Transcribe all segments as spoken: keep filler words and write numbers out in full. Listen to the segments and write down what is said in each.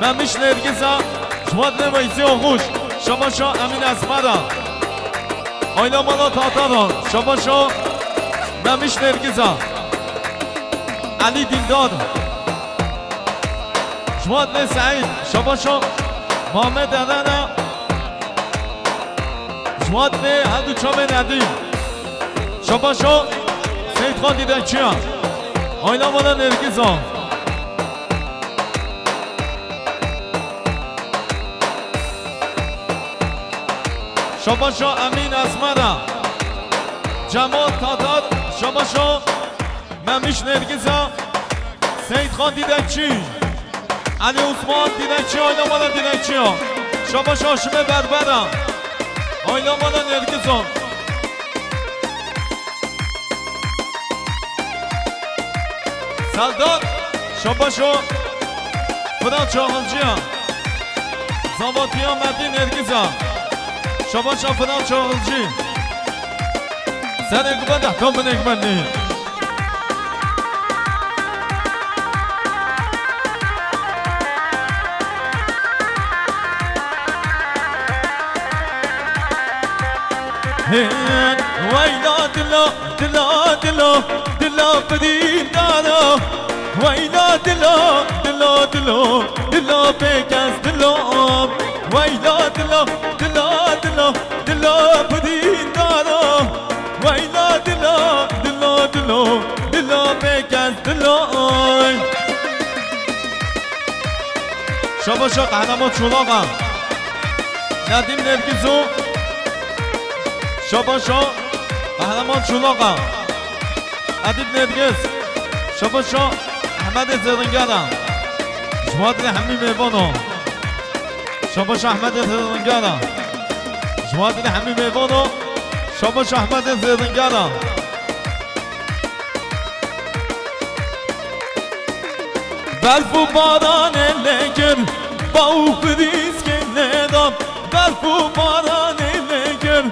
Memiş Nêrgiza, ji Wadê Weyzî Oxuş, şabaşa Emîn Esmera. Ayla mala Tataran, şabaşa Memiş Nêrgiza. Elî Dîldar, ji Wadê Seîd, şabaşa Mamed Erena. Ji Wadê her du çavên Edî. Şabaşa Seyîd Xan Dîdekçiya. Ayla mala Nêrgiza. Şabaşa Emîn Esmera. Cemal Tatar, şabaşa Memiş Nêrgiza. Seyîd Xan Dîdekçî. Elî Osman Dîdekçî, ayla mala Dîdekçiya. Şabaşa Haşimê Berbera. Ayla mala Nêrgiza. Serdar, şabaşa Firat Çağılcıya. Zavatiya Merdî Nêrgiza. Şabaşa Firat Çağılcı. Serê guba dehka min êk bendî. Hên, weyla dilo, dilo, dilo, dilo birîndaro. Weyla dilo, dilo, dilo, dilo pêkez dilo. Weyla dilo, dilo, dilo, dilo birîndaro. Weyla dilo, dilo, dilo, dilo pêkez dilo. Şabaşa Qehreman Çolaxa. Nedîm Nêrgizo. Şabaşa Qehreman Çolaxa. Edîb Nêrgiz. Şabaşa Ehmedê Zêringera. Ji Wadê hemî mêvano. Şabaşa Ehmedê Zêringera. Ji Wadê hemî mêvano. Şabaşa Ehmedê Zêringera. Berf û baranê lê kir, baw birîskê lê da. Berf û baranê lê kir,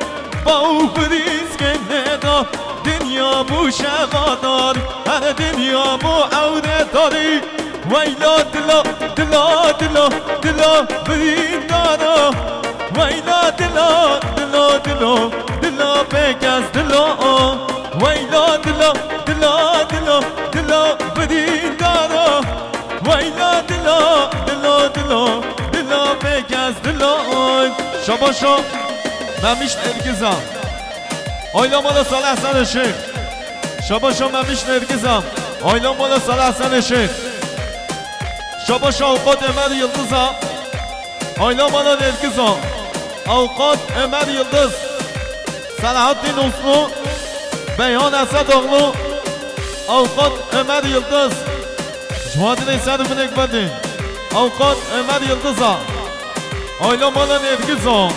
baw birîskê lê da. Dinya bû şevadar, her dinya bû ewredarî. Weyla dilo, dilo, dilo, dilo birîndaro. Weyla dilo, dilo, dilo, dilo pêkez dilo. Weyla dilo, dilo, dilo, dilo birîndaro. Weyla dilo, dilo, dilo, dilo pêkez dilo. Şabaşo Memiş Nêrgiza. Ayla mala Salih Hasan Işık. Şabaşo Memiş Nêrgiza. Ayla mala Salih Hasan Işık. Şabaşo Avukat Ömer Yıldız'a. Ayla mala Nêrgiza. Avukat Ömer Yıldız. Selahattin Uslu. Beyhan Esedoğlu. Avukat Ömer Yıldız. Ji Wadê ser minek bedî. Avukat Ömer Yıldız'a. Ayla mala Nêrgiza.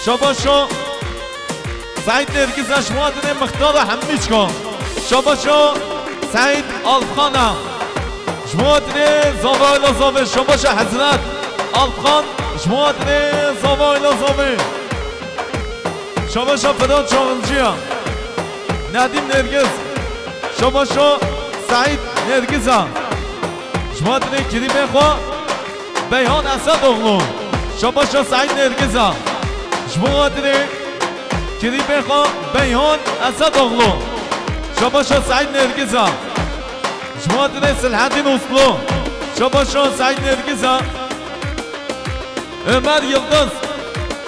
Şabaşo Seîd Nêrgiza ji Wadê mixtara hemîçka. Şabaşo Seîd Alpxana. Ji Wadê zavayla zavê. Şabaşo Hezret Alpxan. Ji Wadê zavayla zavê. Şabaşo Fidan Çağılcıya. Nedîm Nêrgiz. Şabaşo Seîd Nêrgiza. Ji Wadê kirîmê xwe. Beyhan Esedoğlu. Şabaşo Seîd Nêrgiza. Ji bo hatirê kirîbê xwe Beyhan Esedoğlu. Şabaşo Seîd Nêrgiza. Ji bo hatirê Silhedîn Uslu. Şabaşo Seîd Nêrgiza. Ömer Yıldız.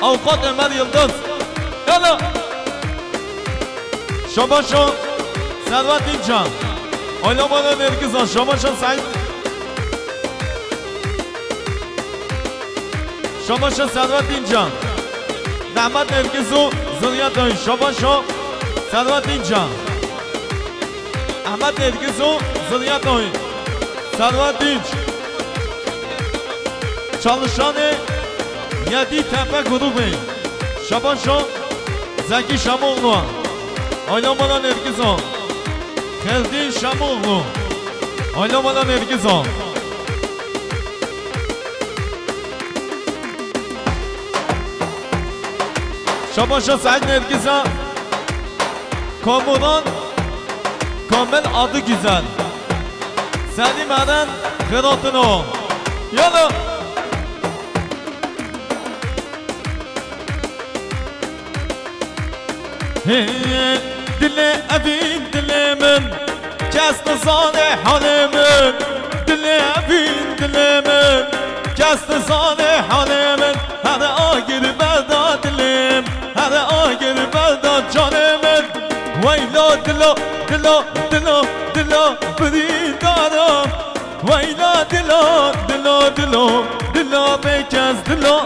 Avukat Ömer Yıldız. Yala. Şabaşo Servet Dincan. Ayla mala Nêrgiza. Şabaşo Seîd. Şabaşo Servet Dincan. Mehmet Nêrgizo Ziryatoy. Şabaşo Servet Dincan. Ahmet Nêrgizo Ziryatoy. Servet Dinç. Çalışanê Yedî Tepe grubê. Şabaşo Zekî Şamoğlu. Ayla mala Nêrgizo. Xêrdîn Şamoğlu. Ayla mala Nêrgizo. Şabaşo Seîd Nêrgiza. Kamuran Kamil Adı Güzel. Selim Eren Xêratino. Yala. Hê, dilê evîn dilê min, kes nizane halê min. Dilê evîn dilê min, kes nizane halê min. Here agir berda dilê min, here agir berda canê min. Weyla dila, dila, dila, dila birîndara. Weyla dila, dila, dila, dila bêkes dila.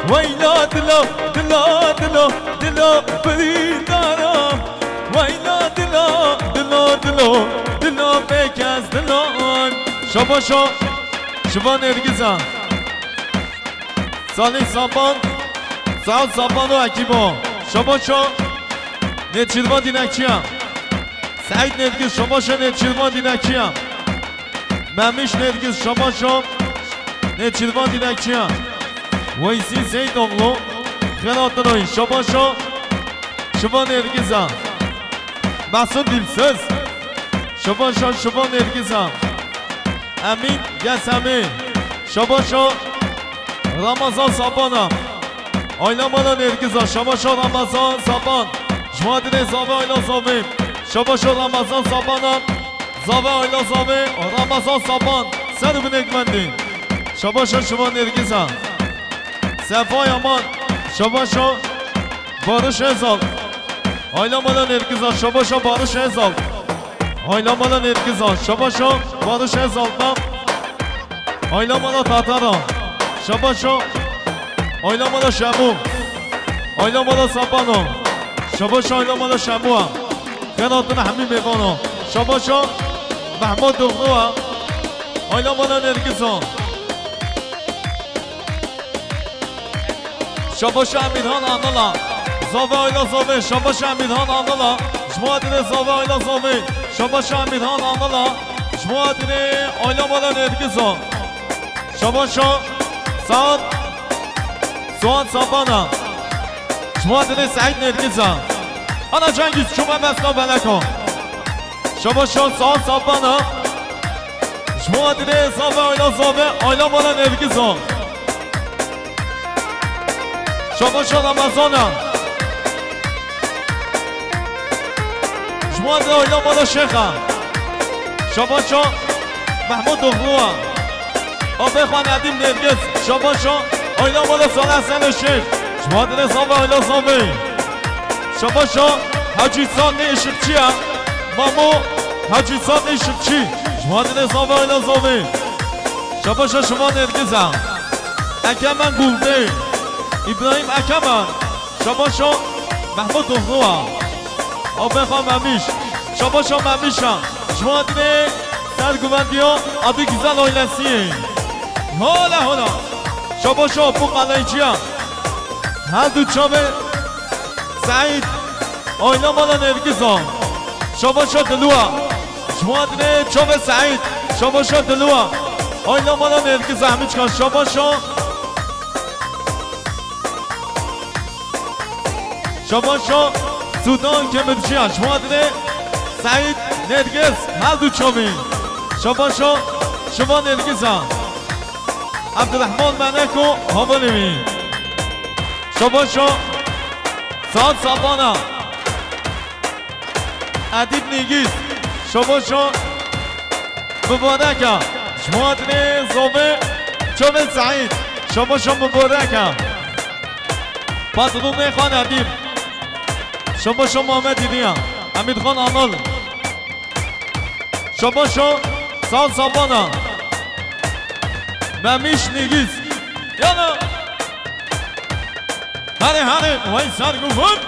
Weyla dila, dila, dila, dila birîndara. Weyla dila, dila, dila, dila bêkes dila. Şabaşa, şiva Nêrgiza. Salih Sapan, Saad Sapan û ekîbo. Şabaşa, Nêçîrvan Dînekçiya. Seîd Nêrgiz, şabaşa Nêçîrvan Dînekçiya. Memiş Nêrgiz, şabaşa Nêçîrvan Dînekçiya. Weysî Seydoğlu, Xelatinoyî, şabaşa şiva Nêrgiza. Mesut Dilsiz, şabaşa şiva Nêrgiza. Emîn Gesemî, şabaşa Ramazan Sapana. Ayla mala Nêrgiza, şabaşa Ramazan Sapan. Ji Madirê zave Ayla zave. Şabaşa Ramazan Sapana. Zave Ayla zave, Ramazan Sapan. Ser û binêk mendî. Şabaşa şiva Nêrgiza. Sefa Yaman. Şabaşa Barış Özal. Ayla mala Nêrgiza, şabaşa Barış Özal. Ayla mala Nêrgiza, şabaşa Barış Özal. Ayla mala Tatara. Şabaşa. Ayla mala Şemu. Ayla mala Sapano. Şabaşa ayla mala Şemu. Xelatine hemî mêvano. Şabaşa Mehmud Doğru. Ayla mala Nergiso. Şabaşa Emirhan Anıla. Zave ayla zave. Şabaşa Emirhan Anıla. Ji Madirê zave ayla zave. Şabaşa Emirhan Anıla. Ji Madirê ayla mala Nergiso. Şabaşa Saad. Suat Sapana. Ji Madirê Seîd Nergiza. Ana Cengiz çûme mesta beleko. Şabaşa Saad Sapana. Ji Madirê zave ayla zave, ayla mala Nergiza. Şabaşa Ramazana. Ji Madirê ayla mala Şêxa. Şabaşa Mehmud Oxlua. Abê xwe Nedîm Nergiz. Şabaşa ayla mala Salih Selo Şêx. Ji Madirê zave ayla zave. Şabaşa Hacî Saqî Işıkçı ya. Mamo Hacî Saqî Işıkçı. Ji Madirê zave ayla zave. Şabaşa şiva Nergiza. Ekemen Gulbê. İbrahim Ekemen. Şabaşa Mehmud Oxlua. Abê xwe Memiş. Şabaşa Memişa. Ji Madirê serguvendiya Adı Güzel ailesi. Hola hola. Şabaşa Apo Qaleyciya. Her du çavê Seîd. Ayla mala Nergiza. Şabaşa Dilua. Ji Madirê çavê Seîd. Şabaşa Dilua. Ayla mala Nergiza. Hemiçka şabaşa. Şabaşa Sudan Kemirciya. Ji Madirê Seîd Nergiz. Her du çavê. Şabaşa şiva Nergiza. Abdurrahman Meneko havalê wî. Şabaşa Saad Sapana. Edîb Nîgîz. Şabaşa Mibareka. Ji Madirê zave çavê Seîd. Şabaşa Mibareka. Patronê xan Edîb. Şabaşa Mamed Dîdiya. Emîrxan Anal. Şabaşa Saad Sapana. Memiş Nîgîz. Yana. Hare hare. Vay serguvun.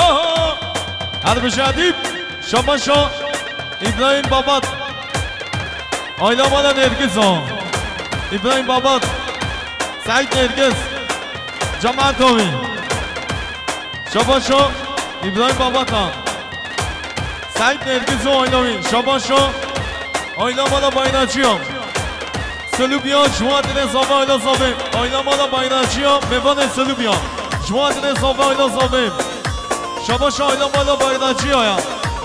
Aha. Her bijadîb. Şabaşa İbrahim Babat. Ayla mala Nergiza. İbrahim Babat. Seîd Nergiz. Cemaat Ovi. Şabaşa İbrahim Babata. Seîd Nergiz û ayla wî. Şabaşa ayla mala Bayracıya. Selubya, ji Madirê zave ayla zave. Ayla mala Bayracıya, mêvanê Selubya. Ji Madirê zave ayla zave. Şabaşa ayla mala Bayracıya ya.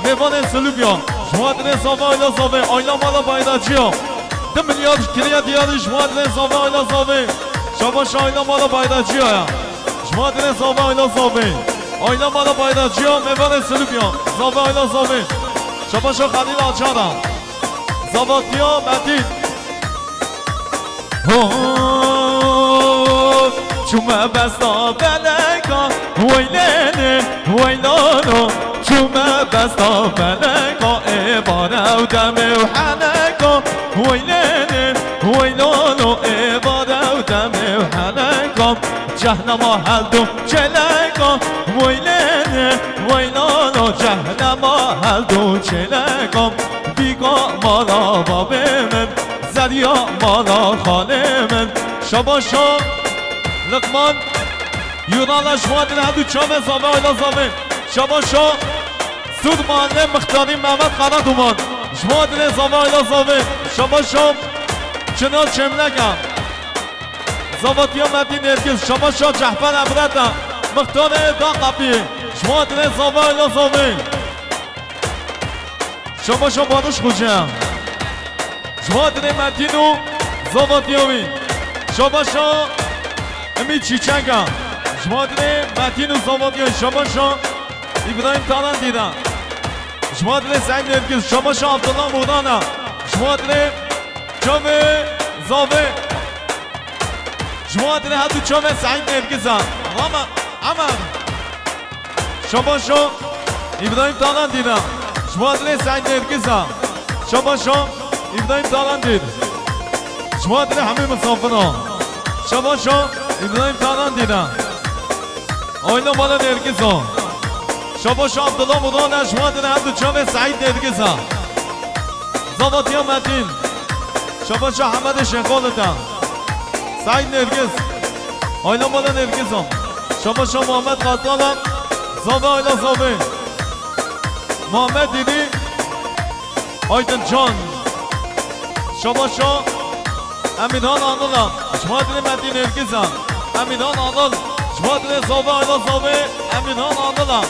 Mêvanê Selubya. Ji Madirê zave ayla zave. Ayla mala Bayracıya. Milyar kiriye diyarî ji wan dilê zave ayla zave. Şabaş ayla mala Bayrakçiya ya. Ji wan dilê zave ayla zave. Ayla mala Bayrakçiya, mêvanê Silûkiya. Zave ayla zave. Şabaşa Xelîl Acara. Zavatiya Metîn. Ho, çûme besta beleka, weylêne, weylano. Çûme besta beleka, ê bare û demê û heneka, weylêne, weylano, ê bare û demê û heneka. Cehnema heldo çêleka, weylêne, weylano, cehnema heldo çêleka. Bîka mala babê min, zeriya mala xalê min. Şabaşa Liqman, Yunanla ji wan dilê her du çavê zave ayla zave. Şabaşa Sûd Mahalle Mixtarî Mehmet Karaduman. Ji wan dilê zave ayla zave. Şabaşa Çinar Çêmleka. Zavatiya Metî Nêrgiz. Şabaşa Cehfer Ebreta. Mixtarê Daqapî. Ji wan dilê zave ayla zave. Şabaşa Barış Xoca. Ji wan dilê Metîn û zavatiya wî. Şabaşa Emî Çîçeka. Ji wan dilê Metîn û zavatiya wî. Şabaşa Îbrahîm Talan Dîda. Ji wan dilê Seîd Nêrgiz. Şabaşa Abdullah Mûdana. Ji wan dilê çavê zave. Ji wan dilê her du çavê Seîd Nêrgiz a. Rama Emer. Şabaşo Îbrahîm Talan Dîna. Ji wan dilê Seîd Nêrgiz a. Şabaşo Îbrahîm Talan Dîn. Ji wan dilê hemî misafir a. Şabaşo Îbrahîm Talan Dîna. Ayna mala Nêrgiz a. Şabaşo Abdullah Mudan e, ji wan dilê her du çavê Seîd Nêrgiz a. Zavatiya Metîn. Şabaşa Hemedê Şêxolid e. Seîd Nêrgiz. Ayna mala Nêrgiz a. Şabaşa Muhammed Kartal e. Zave ayna zave. Muhammed Dîdî. Aydin Can. Şabaşa Emirhan Anıl e. Ji wan dilê Metîn Nêrgiz e. Emirhan Anıl. Ji wan dilê zave ayna zave. Emirhan Anıl e.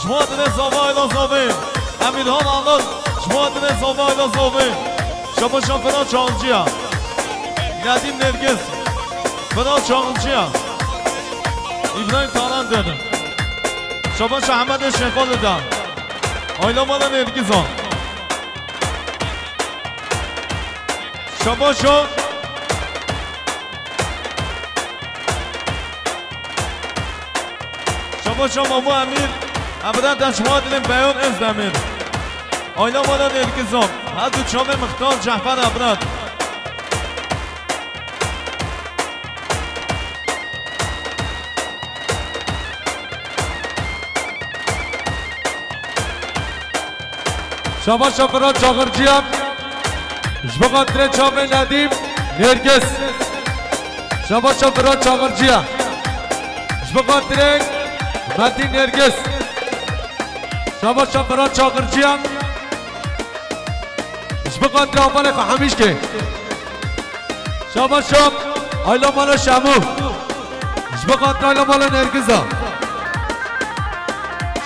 Ji wan dilê zave ayna zave. Emirhan Anıl. Ji wan dilê zave ayna zave. Şabaşa Firat Çağılcıya. Nedîm Nêrgiz. Firat Çağılcıya. İbrahim Talandır. Şabaşa Hemedê Şêxolid e. Ayna mala Nêrgiz a. Şabaşa. Şabaşa Mamu Emîr, Ebrat e, ji wan dilê Beyon Özdemir. Ayna mala Nêrgiz a. Her du çavê Mixtar Cehfer Ebrat. Şabaşa Firat Çağırcıya. Ji bo xatirê çavê Nedîm Nêrgiz. Şabaşa Firat Çağırcıya. Ji bo xatirê Metîn Nêrgiz. Şabaşa Firat Çağırcıya. Ji bo xatirê Avalê Xwe Hemîşkê. Şabaşa Ayla Mala Şemû. Ji bo xatirê Ayla Mala Nêrgiz a.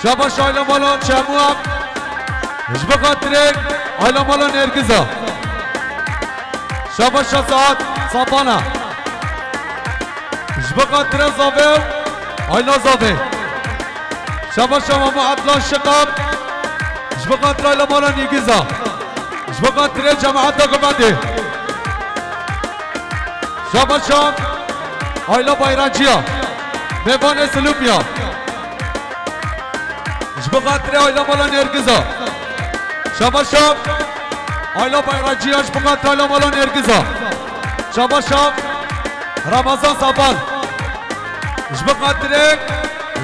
Şabaşa Ayla Mala Şemû a. Ji bo xatirê Ayla Mala Nêrgiz a. Şabaşa Saad Sapana. Ji bo xatirê Zave û Ayla Zave. Şabaşa Mamu Adnan Şikab. Ji bo xatirê Ayla Mala Nêrgiz a. Ji bo xatirê cemaeta Gumendê. Şabaşa Ayla Bayrancıya. Mêvanê Silûpiya. Ji bo xatirê Ayla Mala Nêrgiz a. Şabaşa Ayla Bayrancıya, ji bo xatirê Ayla Mala Nêrgiz a. Şabaşa Ramazan Sapal. Ji bo xatirê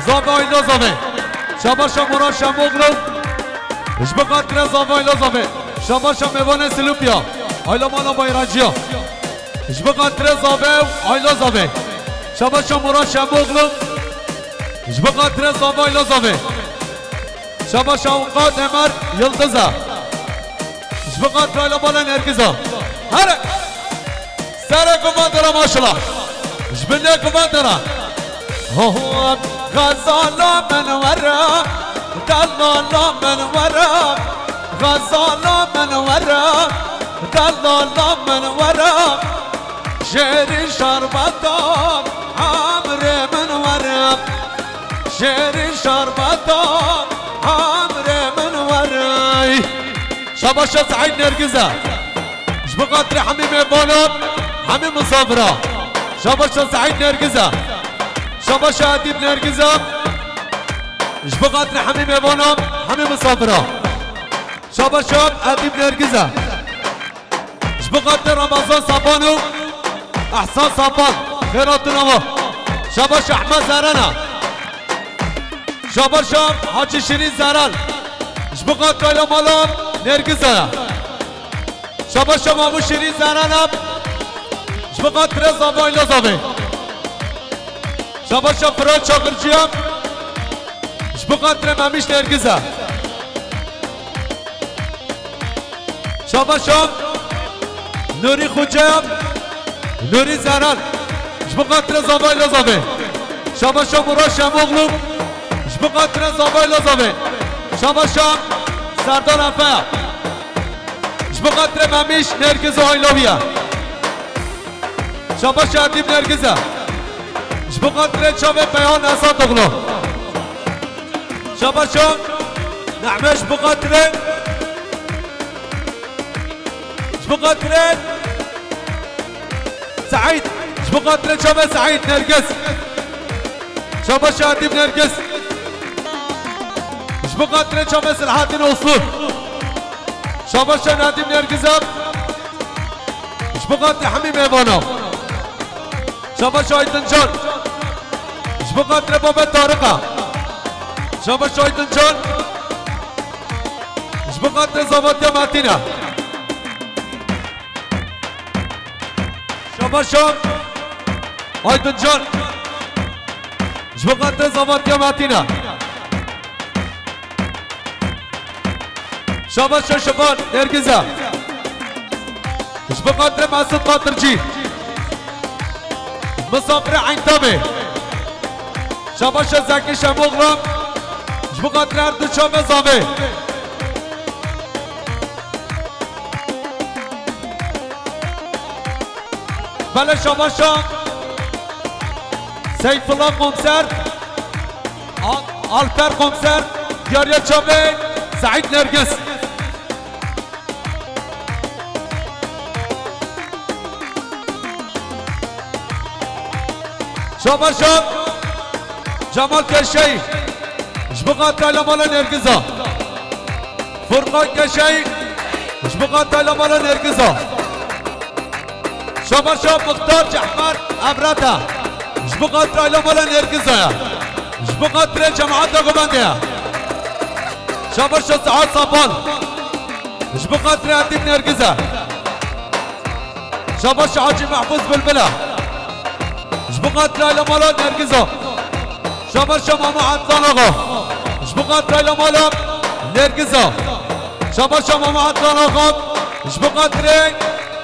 Zave Ayla Zave. Şabaşa Murat Şemoglu. Ji bo xatirê Zave Ayla Zave. Şabaşa mêvanê Silûpiya. Ayla Mala Bayrancıya. Ji bo xatirê Zave û Ayla Zave. Şabaşa Murat Şemoglu. Ji bo xatirê Zave Ayla Zave. Şabaşa Avukat Ömer Yıldız a. Ji bo xatirê Ayla Mala Nêrgiz a. Here! Serê Gumendê re maşallah. Ji binê Gumendê re. Ho, ho, xezala min were, delala min were, xezala min were. Delala min were, şêrîn şerbetan, emrê min were, şêrîn şerbetan, emrê min were. Şabaşa Seîd Nergiza. Ji bo xatirê hemî mêvanan, hemî misafira. Şabaşa Seîd Nergiza. Şabaşa Edîb Nergiza. Ji bo xatirê hemî mêvanan, hemî misafira. Şabaşa Edîb Nergiza. Ji bo xatirê Ramazan Sapan û Ehsan Sapan. Xêr hatin ava. Şabaşa Ehmed Zerana. Şabaşa Hacî Şirîn Zeran. Ji bo xatirê aîla mala Nergiza ya. Şabaşa Mamû Şirîn Zeran e. Ji bo xatirê zava aîla zavê. Şabaşa Firal Çakırcı ya. Ji bo xatirê Memîş Nergiza. Şabaşa Nurî Xoca, Nurî Zeran. Ji bo xatirê zava aîla zavê. Şabaşa Murat Şemoglu. Ji bo xatirê zava aîla zavê. Şabaşa Serdar Efe. Ji bo xatirê Memîş Nergiza aîla wî ye. Şabaşa Edîb Nergiza. Ji bo xatirê çavê Peyhan Esadoglu. Şabaşa Nehme ji bo xatirê, ji bo xatirê Seîd, ji bo xatirê çavê Seîd Nergiz. Şabaşa Edîb Nergiz. Ji bo xatirê çavê Selahattin Oslu. Şabaşa Nedîm Nergiza. Ji bo xatirê hemî mêvana. Şabaş Aydıncan. Ji bo xatirê babê Tarika. Şabaş Aydıncan. Ji bo xatirê zavatiya Metîna. Şabaş Aydıncan. Ji bo xatirê zavatiya Metîna. Şabaş Şaban Nergiza. Ji bo xatirê Mesut Qatircî. Misafirê Eyntabê. Şabaş Zekî Şemoğlu. Ji bo xatirê her du çavê zavê. Belê şabaşa Seyfullah Komiser, Al-, Alper Komiser, diyariya çavê Seîd Nergiz. Şabaşa Cemal Keşey, ji bo xatirê aîla mala Nergiza. Furkan Keşey, ji bo xatirê aîla mala Nergiza. Şabaşa Muxtar Cehmer Ebrata, ji bo xatirê aîla mala Nergiza ya. Ji bo xatirê cemaeta Gobendê ya. Şabaşa Saad Sapan, ji bo xatirê Edîb Nergiza. Şabaş Hacî Mehfûz Bilbila. Ji bo xatirê aîla mala Nergiza. Şabaş Mama Adnan Axa. Ji bo xatirê aîla mala Nergiza. Şabaş Mama Adnan Axa. Ji bo xatirê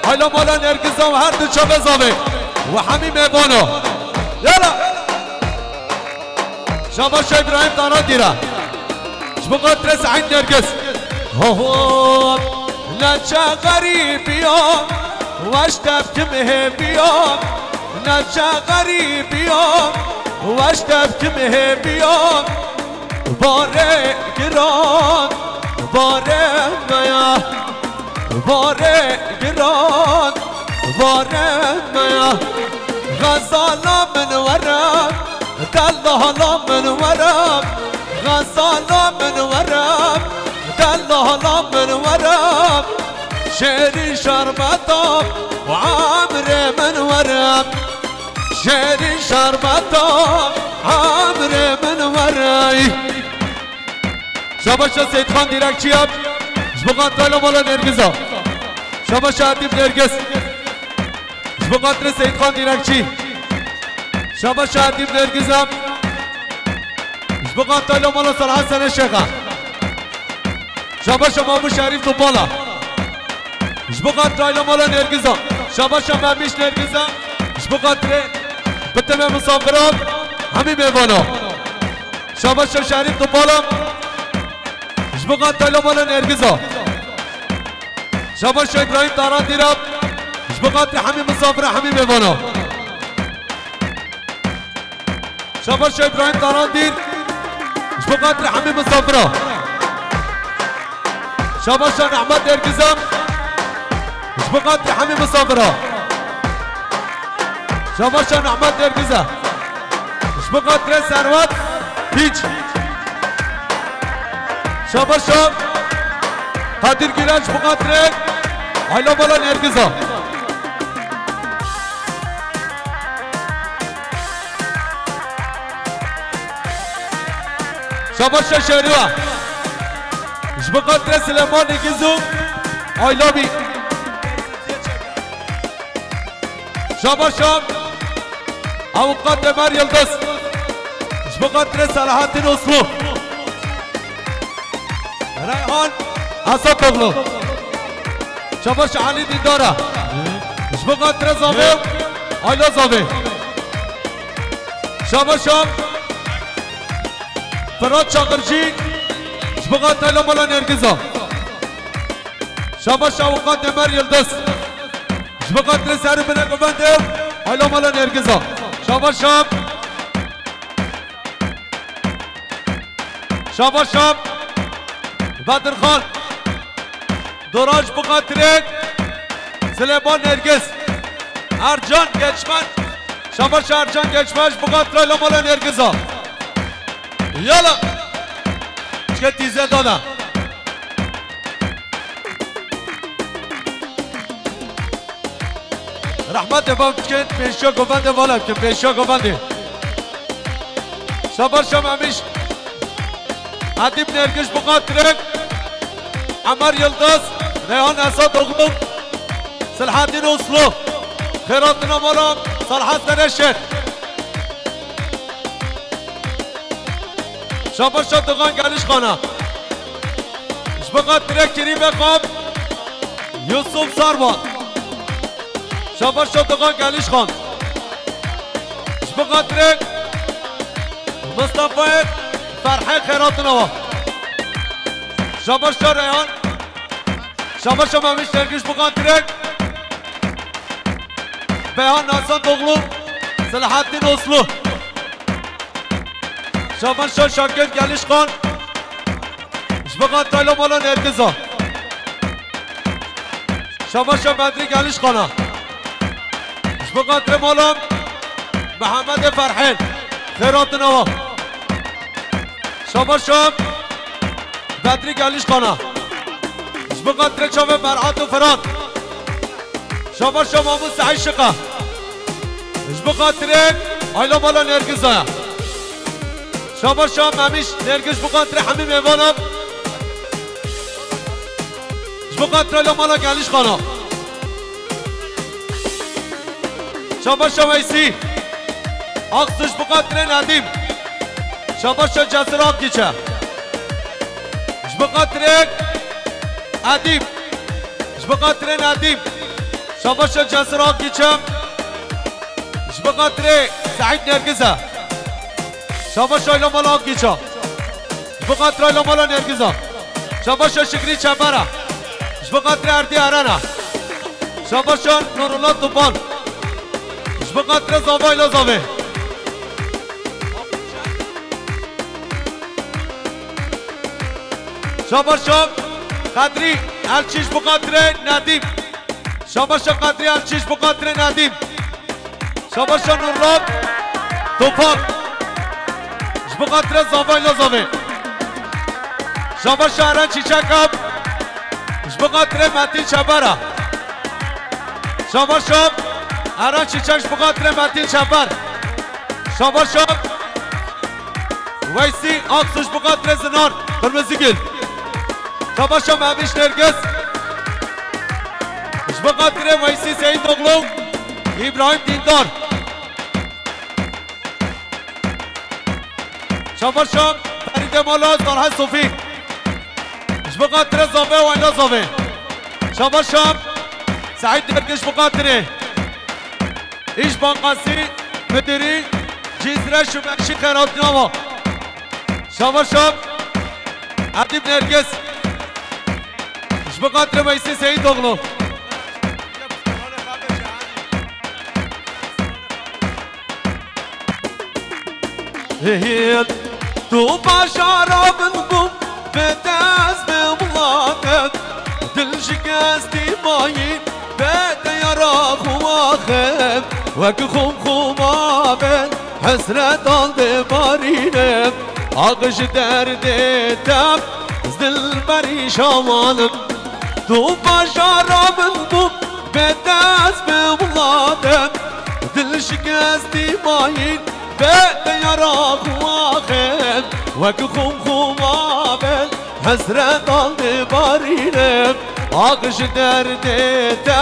aîla mala Nergiza û her du çavê zavê. Û hemî mêvana. Yala. Şabaş Îbrahîm Taradîra. Ji bo xatirê Seîd Nergiz. Ho ho, neçe xerîbiya, weş tevkim hêbiya. Neçe xerîbiya, weş tevkim hêbiya. Barê giran, barê me ya. Barê giran, barê me ya. Xezala min were, delala min were. Xezala min were, delala min were. Şêrî şerbeta û emrê min were. Şêrî şerbeta emrê min were. Şabaşa Seyîdxan Dîrekçiya, ji bo xatirê aîla mala Nergiza. Şabaşa Edîb Nergiz. Ji bo xatirê Seyîdxan Dîrekçî. Şabaşa Edîb Nergiza. Ji bo xatirê aîla mala Salih Sene Şêxa. Şabaşa Mamû Şerîf Topala. Ji bo xatirê aîla mala Nergiza. Şabaşa Memîş Nergiza. Ji bo xatirê bitimê misafiran hemî mêvana. Şabaşa Şerîf Topala. Ji bo xatirê aîla mala Nergiza. Şabaşa Îbrahîm Tarandîr a, ji bo xatirê hemî misafira, hemî mêvana. Şabaşa Îbrahîm Tarandîr, ji bo xatirê hemî misafira. Şabaşa Nehmet Nergiz a, ji bo xatirê hemî misafira. Şabaşa Nehmet Nergiz a. Ji bo xatirê Serwet Dîç. Şabaşa Kadir Gîlan, ji bo xatirê aîla mala Nergiz a. Şabaşa Şerî a. Ji bo xatirê Silêman Nergiz û aîla wî. Şabaşa Avukat Ömer Yıldız. Ji bo xatirê Selahattin Uslu. Reyhan Esatoglu. Şabaşa Elî Dîndar a. Ji bo xatirê Zavê. Aîla Zavê. Şabaşa Fırat Çakırcı. Ji bo xatirê aîla mala Nergiz a. Şabaşa Avukat Ömer Yıldız. Ji bo xatirê ser û binê govendê, aîla mala Nergiz a. Şabaşa. Şabaşa Bedirxan. Dora ji bo xatirê Silêman Nergiz. Ercan Geçmen. Şabaşa Ercan Geçmen, ji bo xatirê aîla mala Nergiz a. Yala. Çike tîze dana. Rehmetê bav dikin, pêşiya govendê vala bikin, pêşiya govendê. Şabaşa Memiş. Edîb Nergiz ji bo xatirê Emer Yıldız, Reyhan Esatoglu, Selahattin Uslu. Xêr hatina mala Salih Sereşer. Şabaşa Doğan Gelişxana. Ji bo xatirê Kerîm Exam, Yusuf Sarvan. Şabaşa Doğan Gelişxan. Ji bo xatirê Mustafa Ferhê, xêr hatina wa. Şabaşa Reyhan. Şabaşa Memiş Nergiz ji bo xatirê Beyhan Hasanoglu, Selahattin Uslu. Şabaşa Şakir Gelişxan. Ji bo xatirê aîla mala Nergiz a. Şabaşa Bedrî Gelişxana. Ji bo xatirê mala Mehemedê Ferhên. Xêr hatina wa. Şabaşa Bedrî Gelişxana. Ji bo xatirê çavê Ferhat û Firat. Şabaşa Mamû Seîd Şiqa. Ji bo xatirê aîla mala Nergiz a. Şabaşa Memiş Nergiz ji bo xatirê hemî mêvanan. Ji bo xatirê aîla mala Gelişxana. Şabaşa Weysî Aksu ji bo xatirê Nedîm. Şabaşa Cesur Akgîçe. Ji bo xatirê Edîb. Ji bo xatirê Nedîm. Şabaşa Cesur Akgîçe. Ji bo xatirê Seîd Nergiz e. Şabaşa aîla mala Akgîça. Ji bo xatirê aîla mala Nergiz e. Şabaşa Şikrî Çepera. Ji bo xatirê Erdî Erena. Şabaşa Nurullah Tufan. Ji bo xatirê Zava aîla Zavê. Şabaşa Qedrî Elçî ji bo xatirê Nedîm. Şabaşa Qedrî Elçî ji bo xatirê Nedîm. Şabaşa Nurullah Tufan. Ji bo xatirê Zava aîla Zavê. Şabaşa Eren Çîçek a. Ji bo xatirê Metîn Çepera. Şabaşa Eren Çîçek ji bo xatirê Metîn Çeper. Şabaşa Weysî Aksu ji bo xatirê Zinar Qirmizîgil. Şabaşa Memiş Nergiz. Ji bo xatirê Weysî Seîdoglu, Îbrahîm Dîndar. Şabaşa Ferîde Mala Talha Sofî. Ji bo xatirê Zavê û aîla Zavê. Şabaşa Seîd Nergiz ji bo xatirê Îş Bankasî Müdürü Cizre Şumeşî, xêr hatina wa. Şabaşa Edîb Nergiz. Ji bo xatirê Weysî Seyîdoglu. Hêt tu bajara min bû, bê dest bê welatem. Dil şikestî mayî, bê teyara xwe waxem. Wek xum xuma ben, hesret al dê barîne. Ax ji derdê te, ez dilberî şawanim. Tu bajara min bû, bê dest bê welatem. Dil şikestî mayî, bê teyara xwe waxem. Wek xum xuma ben, hesret al dê barîne. Ax ji derdê te,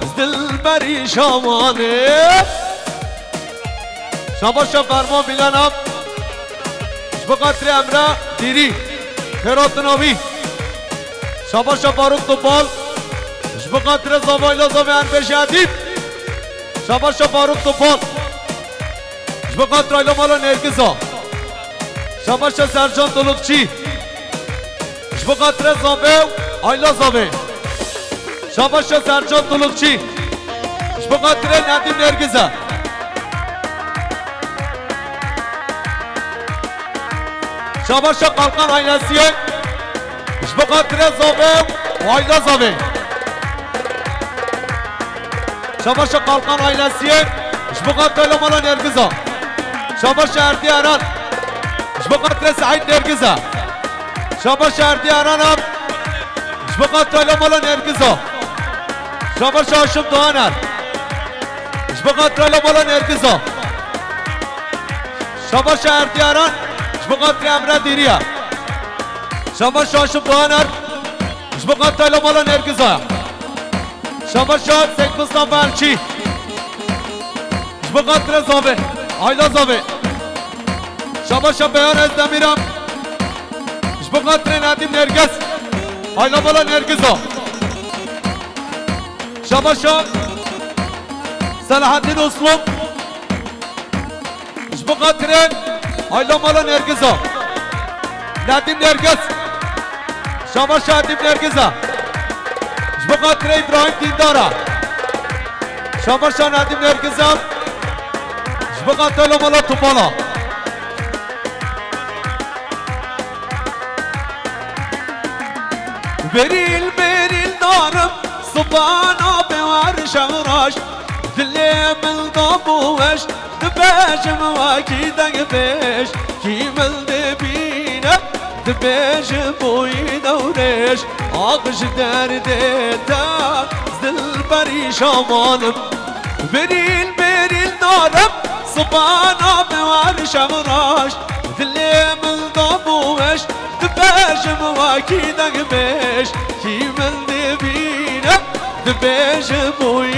ez dilberî şawanim. Şabaşa Ferman Bîlana. Ji bo xatirê Emre Dîrî. Xêratina wî. Şabaşa Faruk Topal. Ji bo xatirê zavayla zavê Erbêjê Edîb. Şabaşa Faruk Topal. Ji bo xatirê ayla mala Nergiza. Şabaşa Sercan Dolukçî. Ji bo xatirê zavê û ayla zavê. Şabaşa Sercan Dolukçî. Ji bo xatirê Nedîm Nergiza. Şabaşa Kalkan ailesiyê. Ji bo xatirê zavê û ayla zavê. Şabaşa Kalkan ailesiyê. Ji bo xatirê mala Nergiza. Şabaşa Erdî Eren. Ji bo xatirê Seîd Nergiza. Şabaşa Erdî Eren. Ji bo xatirê mala Nergiza. Şabaşa Haşim Doğaner. Ji bo xatirê mala Nergiza. Şabaşa Erdî Eren. Ji bo xatirê Emre Dîriye. Şabaşa Haşim Doğaner. Ji bo xatirê mala Nergiza. Şabaşa Seyfistan Belçî. Ji bo xatirê zavê. Ayla zavê. Şabaşa Beyan Ezdemîran. Ji bo xatirê Nedîm Nergiz. Ayla mala Nergiza. Şabaşa Selahaddin Uslu. Ji bo xatirê ayla mala Nergiza. Nedîm Nergiz. Şabaşa Nedîm Nergiza. Ji bo xatirê Îbrahîm Dîndara. Şabaşa Nedîm Nergiza. Ji bo xatirê ayla mala Topala. Berîl berîl darim, sibana be war şevraş. Dilê min da bû weş, dibêjim wekî dengbêj. Kî min dibîne, dibêjim bûyî dewrêj. Ax ji derdê te, dilberî şawanim. Berîl berîl darim, sibana be war şevraş. Dilê min da bû weş, dibêjim wekî dengbêj. Kî min dibîne, dibêjim bûyî